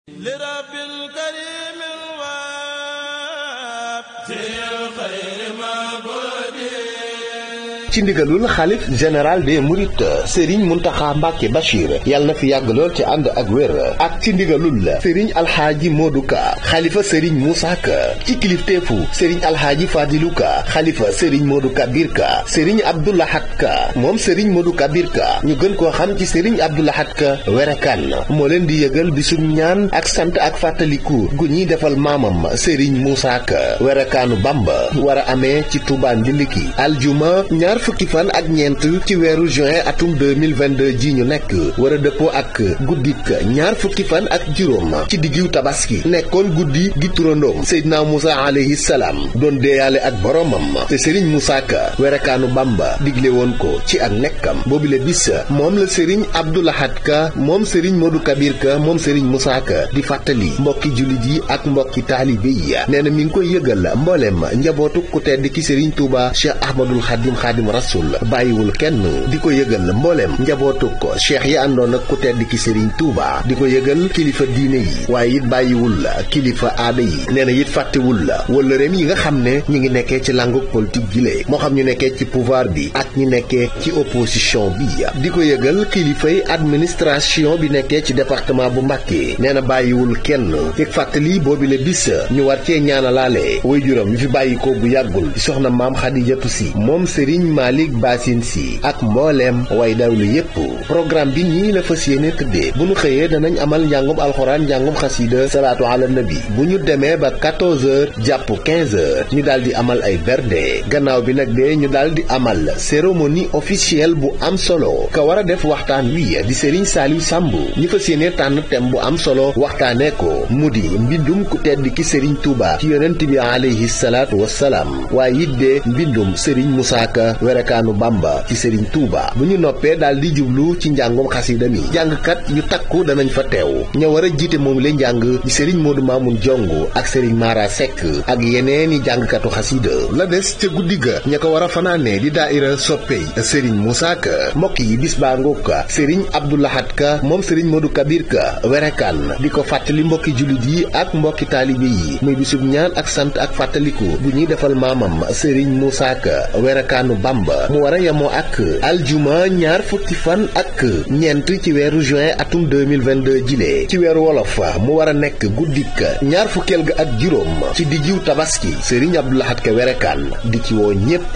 لرب الكريم الواب في الخير مبودي ci ndigalul xalif général des mourides Serigne Mountakha Mbacké Bachir yàlla na fi yàgg lool ci ànd ak wér ak ci ndigalul Serigne Alhaaji Modou Ka xalifa Serigne Moussa Ka ci kilifteefu Serigne Alhaaji Fadilou Ka xalifa Serigne Modou Kabir Ka Serigne Abdou Lahad Ka moom Serigne Modou Kabir Ka ñu gën koo xam ci Serigne Abdou Lahad Ka Werakan moo leen di yëgal bisum ñaan ak sant ak fàttaliku gu ñuy defal maamam Serigne Moussa Ka Werakaanu Bamba war a amee ci Touba Ndiliki aljuma ñaar fukki fan ak ñeent ci weeru juin atum 2022 ji ñu nekk war a dëppoo ak guddik ñaar fukki fan ak juróom ci diggiw tabaski nekkoon guddi gi turandoom Seydina Moussa alayhi salaam doon deeyaale ak boromam te Serigne Moussa Ka Werakaanu Bamba digle woon ko ci ak nekkam boobule bis moom la Serigne Abdou Lahad Ka moom Serigne Modou Kabir Ka moom Serigne Moussa Ka di fàttali mbokki jullit yi ak mbokki taalibe yi nee na mi ngi koy yëgal mbooleem njabootu ku tedd ki Serigne Touba Cheikh Ahmadul Khadim Rasul bàyyiwul kenn di ko yëgal mbooleem njabootuk cheikh yi àndoon ak ku tedd ki Serigne Touba di ko yëgal kilifa diine yi waaye it bàyyiwul kilifa aada yi nee na it fàttewul wala réem yi nga xam ne ñi ngi nekkee ci languk politique gi lee moo xam ñu nekkee ci pouvoir bi ak ñi nekkee ci opposition bi di ko yëgal kilifay administration bi nekkee ci département bu Mbacké nee na bàyyiwul kenn ci fàttali boobi le bis ñu war cee ñaanalaale waajuram ñu fi bàyyi ko bu yàggul di soxna maam Xadijatu Si moom Serigne Malick Bassine Sy ak mbooleem way dawlu yépp programme bi nii la fas yéene tëddee bu ñu xëyee danañ amal njàngum alxuraan njàngum xasida salaatu ala nabi bu ñu demee ba 14h jàpp 15h ñu daal di amal ay bernde gannaaw bi nag de ñu daal di amal cérémonie officielle bu am solo ka war a def waxtaan wi di Serigne Saliou Samb ñu fas yéene tànn thème bu am solo waxtaanee ko mu di mbindum ku tedd ki Serigne Touba ci yonent bi alayhi salaatu wassalaam waaye it de mbindum Serigne Moussa Ka Werakaanu Bamba ci Serigne Touba bu ñu noppee daal di jublu ci njàngum xasida mi jàngkat yu takku danañ fa teew ña war a jiite moom la njàng di Serigne Modou Mamoun Jongu ak Serigne Mara Seck ak yeneen i jàngkatu xasida la des ca guddi ga ña ko war a fanaane di daaira soppey Serigne Moussa Ka mbokk yi bis baa ngoog ka Serigne Abdou Lahad Ka moom Serigne Modou Kabir Ka Werakan di ko fàttali mbokki jullit yi ak mbokki taalibe yi muy bisub ñaan ak sant ak fàttaliku bu ñuy defal maamam Serigne Moussa Ka Werakaanu Bamba mu war a yemoo ak aljuma ñaar fukki fan ak ñeent ci weeru juin atum 2022 jile ci weeru wolof mu war a nekk guddik ñaar fukkeel ga ak juróom ci diggiw tabaski Serigne Abdou Lahad Ka Werakan di ci woo ñépp